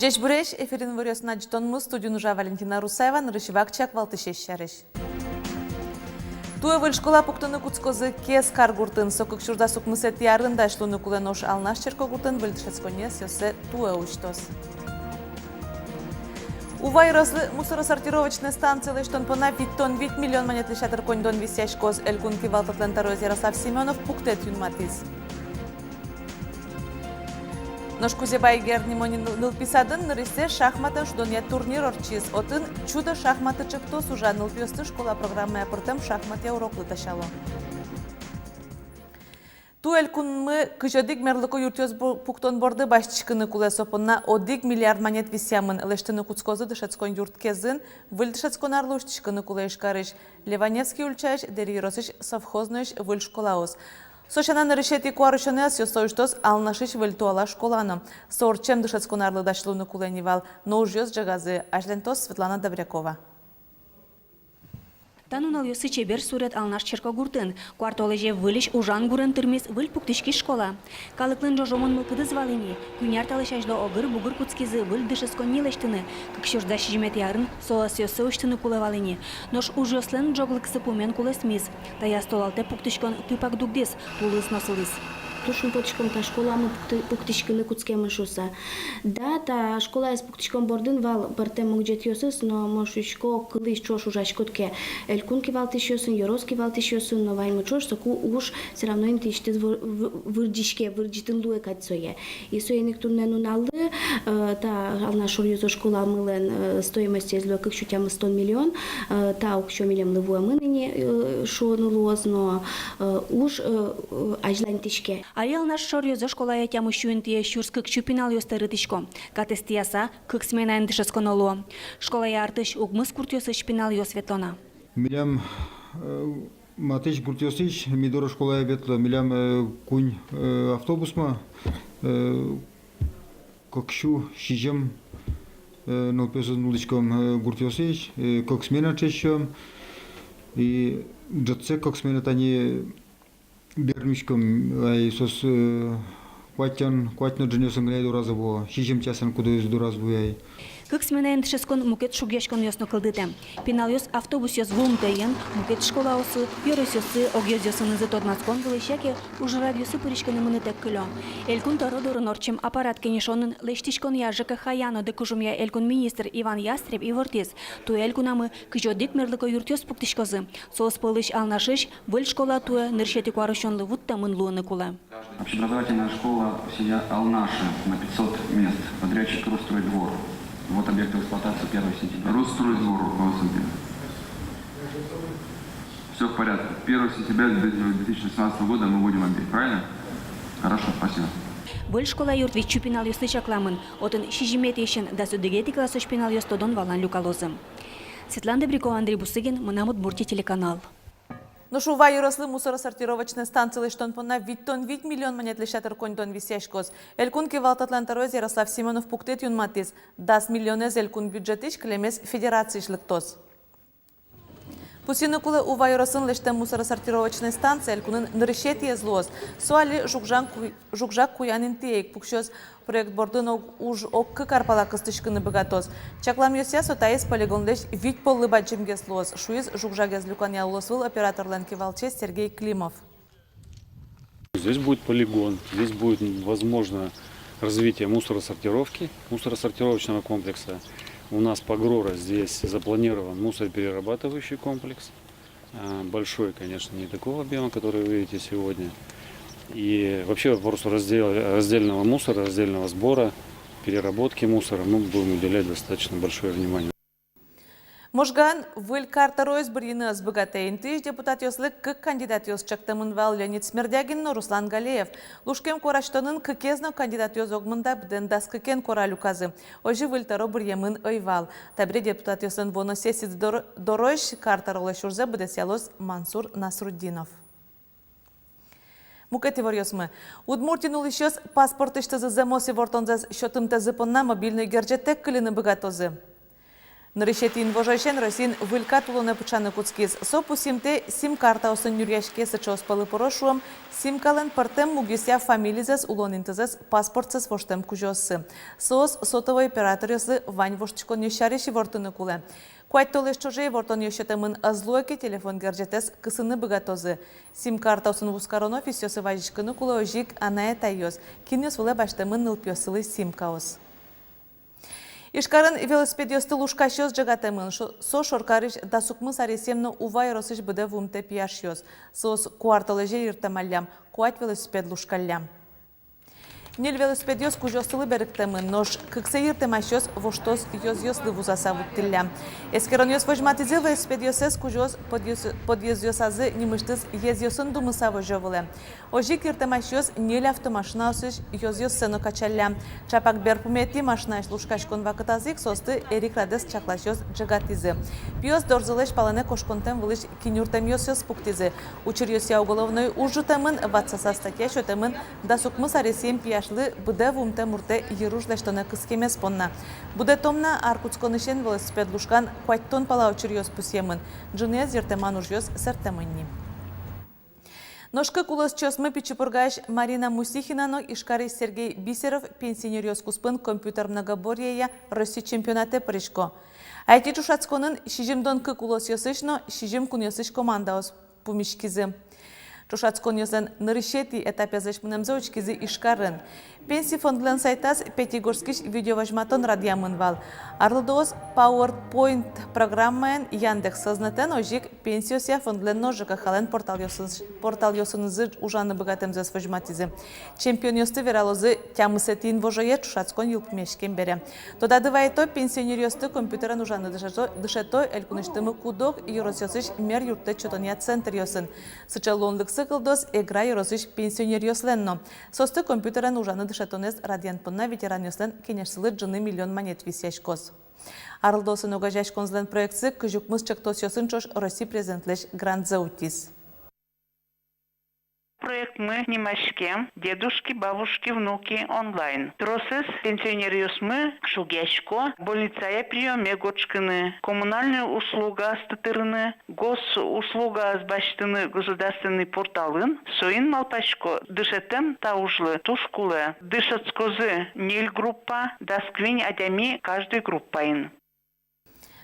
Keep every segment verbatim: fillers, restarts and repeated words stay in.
Ӟечбуресь! Эфирын «Иворъёс» но ӝытонмы, студиын ужа Валентина Русаева. Нырысь ик вакчияк валтӥсез сярысь. Туэ выль школа пуктыны кутскозы Кез каргуртын. Со кык сюрс дас укмысэтӥ арын дась луыны кулэ, нош Алнаш черкогуртын выль дышетсконни ӧсъёссэ туэ усьтоз. Ува ёрослы мусоросортировочной станция лэсьтон понна витьтон вить миллион манетлэсь ятыр коньдон висъяськоз. Элькун кивалтэтлэн тӧроез Ярослав Семёнов пуктэт юнматӥз. Нош Кузебай Герд нимо ныл-, нылпи садын нырысьсэ шахматэн шудонъя турнир ортчиз. Отын «Чудо-шахматы» ӵектос ужа, нылпиосты школа программая пыртэм шахматъя уроклы дасяло. Туэ элькунмы кызь одӥг мерлыко юртъёс бу-, пуктон борды басьтӥськыны кулэ. Со понна одӥг миллиард манет висъямын. Лэсьтыны кутскозы дышетскон юрт Кезын, выль дышетскон арлы усьтӥськыны кулэ Ижкарысь Леваневский ульчаысь, Дэри ёросысь Совхозноысь выль школаос. Со сяна, нырысетӥ куарусёнэ ӧсъёссэ усьтоз Алнашысь выль туала школа но. Со ортчем дышетскон арлы дась луыны кулэ ни вал, но ужъёс ӝегазы. Азьлантоз Светлана Добрякова. Та нуналъёсы чебер сурет Алнаш черкогуртын. Куартолэзе выльысь ужан гурен тырмиз выль пуктӥськись школа. Калыклэн ӝожомон мылкыдыз вал ини. Куинь ар талэсь азьло огыр-бугыр кутскизы выль дышетсконни лэсьтыны. Кык сюрс дас сизьыметӥ арын со ӧсъёссэ усьтыны кулэ вал ини. Нош ужъёслэн ӝоглыксы пумен кулэсмиз. Таяз толалтэ пуктӥськон тыпак дугдӥз, тулыс но сылӥз. Туж шумпотӥськом та школамы пукты-, пуктӥськыны кутскемын шуыса. Да, та школаез пуктӥськон бордын вал пӧртэм мугӟетъёсыз, но мон шуисько, кылӥз ӵош ужаськод ке элькун кивалтӥсьёсын, ёрос кивалтӥсьёсын, но ваньмы ӵош, соку уж всё равно интыысьтыз выр-, вы-, вырӟиське, вырӟытыны луэ кадь сое. И соин ик туннэ нуналлы, э, та Алнаш шоръёзо школамылэн, э, стоимостез луэ кык сю тямыстон миллион, э, та уксё милемлы вуэмын ини, э, шуыны луоз, но, э, уж, э, э, азьланьтӥське. Али Алнаш шоръёзо школае тямыс сю интые сюрс кык сю пиналъёс тэрытӥсько. Катэз тӥяса, кык сменаен дышетсконо луо. Школае артысь укмыс гуртъёсысь пиналъёс ветло на. Милям, э, матысь гуртъёсысь ми доры школае ветло, милям, э, куинь, э, автобусмы, э, кык сю сизьым, э, нылпиосыз нуллӥськом, э, гуртъёсысь, э, кык смена ӵешъём, и ӝытсэ кык смена тани бер нуиськом, ай, соос, э, куатьтон, куатьтон ӝынъёсын гинэ доразы вуо, сизьым часын кудӥз доразы вуэ, ай. Кык сменаен дышетскон мукет шугъяськонъёс но кылдытэм. Пиналъёс автобусъёс вуымтэен мукет школаосы, ёросъёсы, огъёзъёсынызы тодматскон вылысь яке ужрадъёсы пыриськыны мынытэк кылё. Элькун тӧро дорын ортчем аппарат кенешонын лэсьтӥськонъя, ЖКХ-я но дыкужымъя элькун министр Иван Ястреб ивортӥз: туэ элькунамы кызь одӥг мерлыко юртъёс пуктӥськозы. Соос пӧлысь Алнашысь выль школа туэ нырысетӥ куарусёнлы вуттэмын луыны кулэ. Общеобразовательная школа в селе Алнаши на пятьсот мест. Подрядчик «Русстройдвор». Вот объект в эксплуатации, первого сентября. «Русстройдвор», руководство где? Всё в порядке. Первого сентября две тысячи восемнадцатого года мы вводим объект, правильно? Хорошо, спасибо. Выль школа юрт вить сю пиналъёслы чакламын. Отын сизьыметӥысен дас одӥгетӥ классозь пиналъёс тодон-валан люкалозы. Светлана Добрякова, Андрей Бусыгин, «Мынам Удмуртие» телеканал. Нош Ува ёрослы мусоросортировочной станция лэсьтон понна витьтон вить миллион манетлэсь ятыр коньдон висъяськоз. Элькун кивалтэтлэн тӧроез Ярослав Семёнов пуктэт юнматӥз. Дас миллионэз элькун бюджетысь, кылемез федерациысь лыктоз. Пусйыны кулэ, Ува ёросын лэсьтэм мусоросортировочной станция элькунын нырысетӥез луоз. Со али жуг-жаг ку-, жуг-жаг куян интые ик пуксёз. Проект бордын ог-, уж ог кык ар пала кыстӥськыны быгатоз. Чакламъёсъя, со таиз полигонлэсь вить поллы бадӟымгес луоз, шуиз жуг-жагез люканъя улосвыл операторлэн кивалтӥсез Сергей Климов. Здесь будет полигон, здесь будет, возможно, развитие мусоросортировки, мусоросортировочного комплекса. У нас по ГРОРО здесь запланирован мусороперерабатывающий комплекс. А, большой, конечно, не такого объёма, который вы видите сегодня. И вообще вопросу раздел-, раздельного мусора, раздельного сбора, переработки мусора мы будем уделять достаточно большое внимание. Можгаын выль кар тӧроез бырйыны ӧз быгатэ. Интыысь депутатъёслы кык кандидатъёс чектэмын вал: Леонид Смердягин но Руслан Галеев. Лушкем куара сётонын кыкез но кандидатъёс ог мында, быдэн дас кыкен куара люказы. Озьы выль тӧро бырйемын ӧй вал. Табере депутатъёслэн вуоно сессиез дор-, дорозь кар тӧролэсь ужзэ быдэсъялоз Мансур Насрутдинов. Мукет иворъёсмы. Удмуртиын улӥсьёс паспортысьтызы зэмос ивортонзэс сётымтэзы понна мобильной герӟетэк кыльыны быгатозы. Нырысетӥ инвожоысен Россиын выль кат улонэ пыӵаны кутскиз. Со пусйымтэ сим-картаосын нюръяське. Сыӵеос пӧлы пыро, шуом, симкалэн пӧртэм мугъёсъя фамилизэс, улон интызэс, паспортсэс воштэм кузёоссы. Соос сотовой операторъёслы вань воштӥськонъёс сярысь ивортыны кулэ. Куать толэзь ӵоже ивортонъёс сётэмын ӧз луэ ке, телефон герӟетэз кысыны быгатозы. Сим-картаосын вузкарон офисъёсы вазиськыны кулэ озьы ик анай-атайёс, кинъёс вылэ басьтэмын нылпиоссылы симкаос. Ижкарын велосипедъёсты лушкасьёс ӝегатэмын. Шо-, со шоркарысь дас укмыс аресъем но Ува ёросысь быдэ вуымтэ пияшъёс. Соос куартолэзе йыртэмаллям, куать велосипед лушкаллям. Ньыль велосипедъёс кузёоссылы берыктэмын, нош кыксэ йыртэмасьёс воштос ёзъёслы вузаса вуттӥллям. Эскеронъёс возьматӥзы: велосипедъёссэс кузёос подъёз-, подъездъёсазы нимысьтыз езъёсын думыса возё вылэм. Озьы ик йыртэмасьёс ньыль автомашинаосысь ёзъёссэ но качаллям. Ӵапак берпуметӥ машинаысь лушкаськон вакытазы ик соосты эрикрадэз чакласьёс ӝегатӥзы. Пиос дорзылэсь палэнэ кошконтэм вылысь кинюртэмъёсыз пуктӥзы. Учыръёсъя уголовной уж ӝутэмын, ватсаса статья сётэмын дас укмыс аресъем пияшлы быдэ вуымтэ муртэ йыруж лэсьтонэ кыскемез понна. Быдэ томна ар кутсконысен велосипед лушкан куатьтон пала учыръёс пусъемын. Ӝыныез йыртэман ужъёс сэрттэмын ни. Нош кык улосчиосмы, Пичи Пургаысь Марина Мусихина но Ижкарысь Сергей Бисеров, пенсионеръёс куспын компьютер многоборьея Россия чемпионатэ пырисько. Ай-ти ӵошатсконын сизьымдон кык улосъёсысь но сизьым кунъёсысь командаос пумиськизы. Ӵошатсконъёслэн нырысетӥ этапезлэсь мынэмзэ учкизы Ижкарын. Пенси фондлэн сайтаз Пятигорскысь видеовозьматон радъямын вал. Арлыдоос PowerPoint программаен, Яндекс сӧзнэтэн, озьы ик Пенсиосъя фондлэн но ЖКХ-лэн порталъёсыныз-, порталъёсынызы ужаны быгатэмзэс возьматӥзы. Чемпионъёсты вералозы тямысэтӥ инвожое, ӵошатскон йылпумъяськем бере. Тодады вайто, пенсионеръёсты компьютерен ужаны дышето, дышето элькунысьтымы куд-ог ёросъёсысь мер юрттэт сётонъя центръёсын. Сыӵе луонлыксы кылдоз Эгра ёросысь пенсионеръёслэн но. Соосты компьютерен ужаны дышетонэз радъян понна ветеранъёслэн кенешсылы ӝыны миллион манет висъяськоз. Арлыдоосын огазеяськонзылэн проектсы кызь укмыс чектосъёсын ӵош Россия президентлэсь грантзэ утиз. Проектмы нимаське «Дедушки, бабушки, внуки онлайн». Тросэз пенсионеръёсмы шугъясько больницае приёме кошкыны, коммунальной услугаосты тырыны, госуслугаос басьтыны государственный порталын. Соин, малпасько, дышетэм та ужлы туж кулэ. Дышетскозы ньыль группа, дас куинь адями каждый группаын.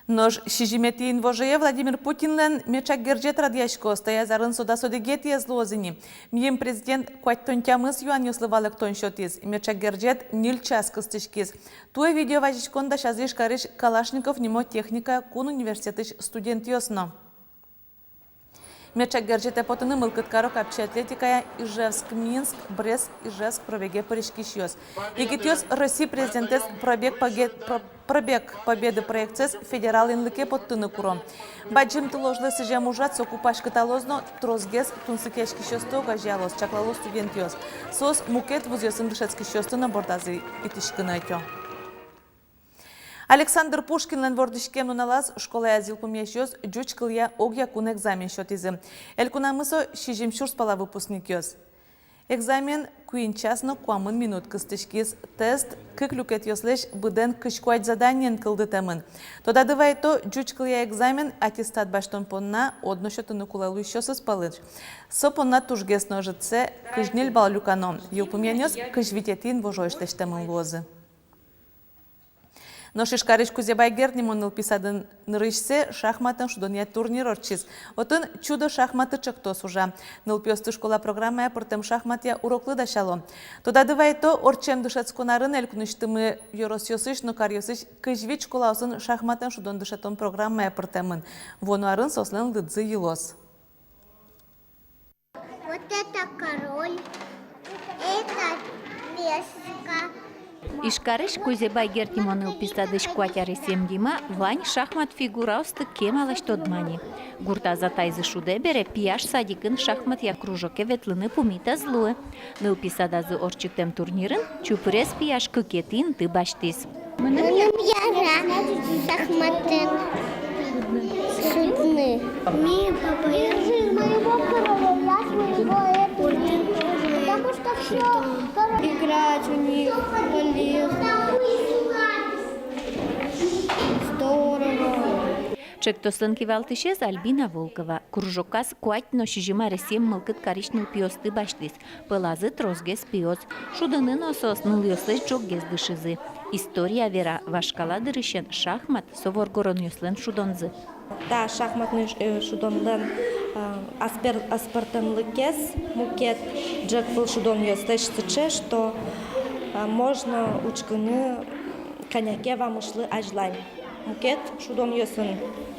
Нош сизьыметӥ инвожое Владимир Путинлэн меӵак герӟет радъяськоз. Таяз арын со дас одӥгетӥез луоз ини. Мийым президент куатьтон тямыс юанъёслы валэктон сётӥз. Меӵак герӟет ньыль час кыстӥськиз. Туэ видеовазиськон дасязы Ижкарысь Калашников нимо техника кун университетысь студентъёс но. Меӵак герӟетэ потыны мылкыд каро капчи атлетикая Ижевск — Минск — Брест — Ижевск пробеге пыриськисьёс. Егитъёс Россия президентэз пробег побе-, про-, «Пробег Победы» проектсэс федерал инлыке поттыны куро. Бадӟым тылозьлы сӥзем ужрад соку паськыталоз но, тросгес тунсыкъяськисьёсты огазеялоз, чаклало студентъёс. Соос мукет вузъёсын дышетскисьёсты но бордазы итӥськыны ӧтё. Александр Пушкинлэн вордӥськем нуналаз школаяз йылпумъясьёс ӟуч кылъя огъякун экзамен сётӥзы. Элькунамы со сизьым сюрс пала выпускникъёс. Экзамен куинь час но куамын минут кыстӥськиз. Тест кык люкетъёслэсь быдэн кызь куать заданиен кылдытэмын. Тодады вайто, ӟуч кылъя экзамен аттестат басьтон понна одно сётыны кулэ луисьёсыз пӧлысь. Со понна тужгес но ӧжытсэ, кызь ньыль балл люкано. Йылпумъянъёс кызь витетӥ инвожоысь лэсьтэмын луозы. Нош Ижкарысь Кузебай Герд нимо нылпи садын нырысьсэ шахматэн шудонъя турнир ортчиз. Отын «Чудо-шахматы» ӵектос ужа. Нылпиосты школа программая пыртэм шахматъя уроклы дасяло. Тодады вайто, ортчем дышетскон арын элькунысьтымы ёросъёсысь но каръёсысь кызь вить школаосын шахматэн шудон дышетон программая пыртэмын. Вуоно арын соослэн лыдзы йылоз. Вот это король, это пешка. Ижкарысь Кузебай Герд нимо нылпи садысь куать аресъем Дима вань шахмат фигураосты кемалась тодма ни. Гуртаз атайзы шудэ бере, пияш садикын шахматъя кружоке ветлыны пумит ӧз луы. Нылпи садазы ортчытэм турнирын чупырес пияш кыкетӥ инты басьтӥз. Мыным яра шахматэн шудыны. Ми папа, держи моего короля, я своего этого. Потому что всё, король. Играть у них полезно. Здорово. Ӵектослэн кивалтӥсез Альбина Волкова. Кружоказ куать но сизьым аресъем мылкыд карись нылпиосты басьтӥз. Пӧлазы тросгес пиос. Шудыны но соос нылъёслэсь ӝоггес дышизы. История вера, вашкала дырысен шахмат со воргоронъёслэн шудонзы. Та шахматной ш-, э, шудонлэн, э, аспер-, аспӧртэмлыкез мукет ӝӧк выл шудонъёслэсь сыӵе, что, э, можно учкыны кӧня ке вамышлы азьлань. Мукет шудонъёсын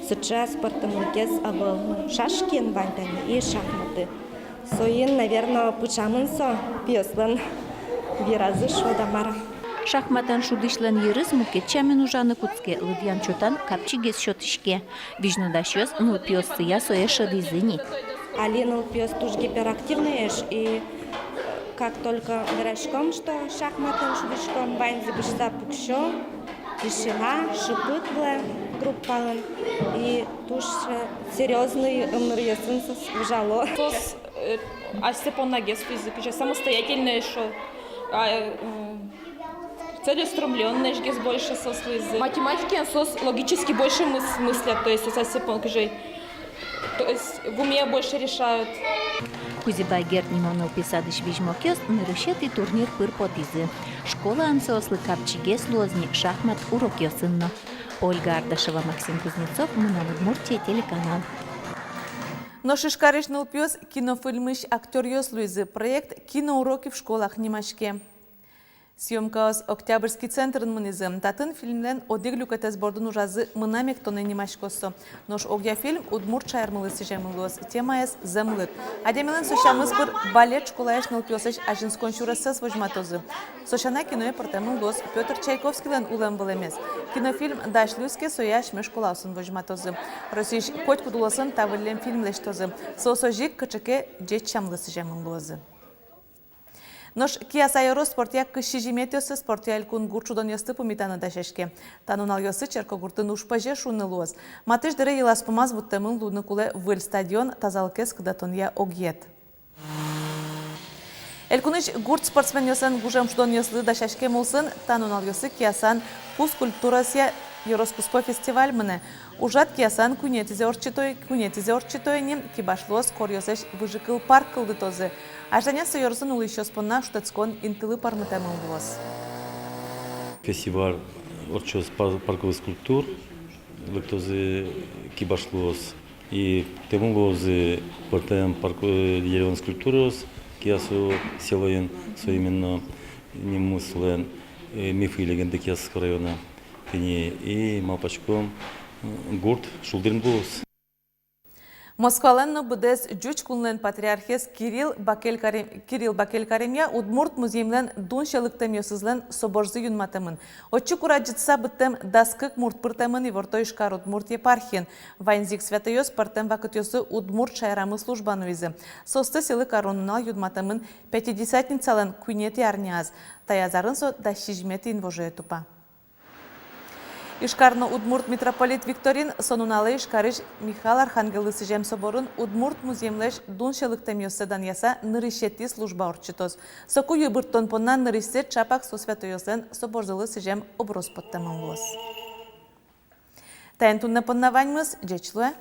сыӵе аспӧртэмлыкез ӧвӧл. Ну, шашкиын вань тани и шахматы. Соин, наверно, пыӵамын со пиослэн виразы, шуод-а, мар-а. Шахматэн шудӥсьлэн йырыз мукет сямен ужаны кутске, лыдъян-чотан капчигес сётӥське. Визьнодасьёс нылпиоссыя сое шӧдӥзы ни. Али нылпиос туж гиперактивноесь, и как только вераськом, что шахматэн шудӥськом, ваньзы пыӵыса пуксё, тишина, шыпыт луэ группаын, и туж, э, серьёзной ымныръёсын соос ужало. Соос, э, асьсэ поннагес луизы, кызьы самостоятельной эшшо, а, э, м, целеустремлённоесьгес больше соос луизы. Математикаен соос логически больше мыс-, мыслят, то есть соос асьсэ пон-, кызьы, то есть в уме больше решают. Кузебай Герд нимо нылпи садысь визьмокъёс нырысетӥ турнир пыр потӥзы. Школаын соослы капчигес луоз ни шахмат урокъёсын но. Ольга Ардашева, Максим Кузнецов, «Мынам Удмуртие» телеканал. Нош Ижкарысь нылпиос кинофильмысь актёръёс луизы. Проект «Киноуроки в школах» нимаське. Съёмкаос Октябрьский центрын мынӥзы. Татын фильмлэн одӥг люкетэз бордын ужазы «Мынам эктонэ» нимаськоз со. Нош огъя фильм удмурт шаермылы сӥземын луоз. Темаез зэмлык. Адямилэн со сямыз пыр балет школаысь нылпиослэсь азинскон сюрессэс возьматозы. Со сяна киное пыртэмын луоз Пётр Чайковскийлэн улэм-вылэмез. Кинофильм дась луиз ке, сое асьме школаосын возьматозы. Россиысь котькуд улосын та выллем фильм лэсьтозы. Соос озьы ик кыӵе ке ӟеч сямлы сӥземын луозы. Нош Кияса ёрос спортъя кызь сизьыметӥосыз спортъя элькун гурт шудонъёсты пумитаны дасяське. Та нуналъёсы Черкогуртын уж пӧзе шуыны луоз. Матысь дыре йылаз-пумаз вуттэмын луыны кулэ выль стадион, тазалыкез кыдатонъя огъет. Элькунысь гурт спортсменъёслэн гужем шудонъёслы дасяськем улсын та нуналъёсы Киясан куз культураосъя ёрос куспо фестиваль мынэ. Ужрад Киясан куинетӥзэ ортчыто, куинетӥзэ ортчыто ини. Кибашлыос коръёслэсь выжыкыл парк кылдытозы. Азьланяз со ёросын улӥсьёс понна шутэтскон интылы пӧрмытэмын луоз. Фестиваль ортчоз пар-, парковой скульптур, лыктозы кибашлыос. И пуктэмын луозы пӧртэм парк-, э, деревянный скульптураос Кияса селоын, со именно нимысьтыз, э, мифы и легенды Киясского района. Тӥни и малпаськом, м, гурт шулдырын луоз. Москвалэн но быдэс ӟуч кунлэн патриархез Кирилл Бакель карем-, Кирилл Бакель каремъя Удмурт музъемлэн дун сьӧлыктэмъёсызлэн соборзы юнматэмын. Отчы курадӟытыса быдтэм дас кык мурт пыртэмын, иворто Ижкар удмурт епархиын. Ваньзы ик святойёс пӧртэм вакытъёсы удмурт шаерамы служба нуизы. Соосты сӥлы карон нунал юнматэмын Пятидесятницалэн куинетӥ арняяз. Таяз арын со дас сизьыметӥ инвожое тупа. Ижкар но удмурт митрополит Викторин со нуналэ Ижкарысь Михаил Архангеллы сӥзем соборын Удмурт музъемлэсь дун сьӧлыктэмъёссэ данъяса нырысетӥ служба ортчытоз. Соку йыбырттон понна нырысьсэ чапак со святойёслэн соборзылы сӥзем оброс поттэмын луоз. Таин туннэ понна ваньмыз. Ӟеч луэ.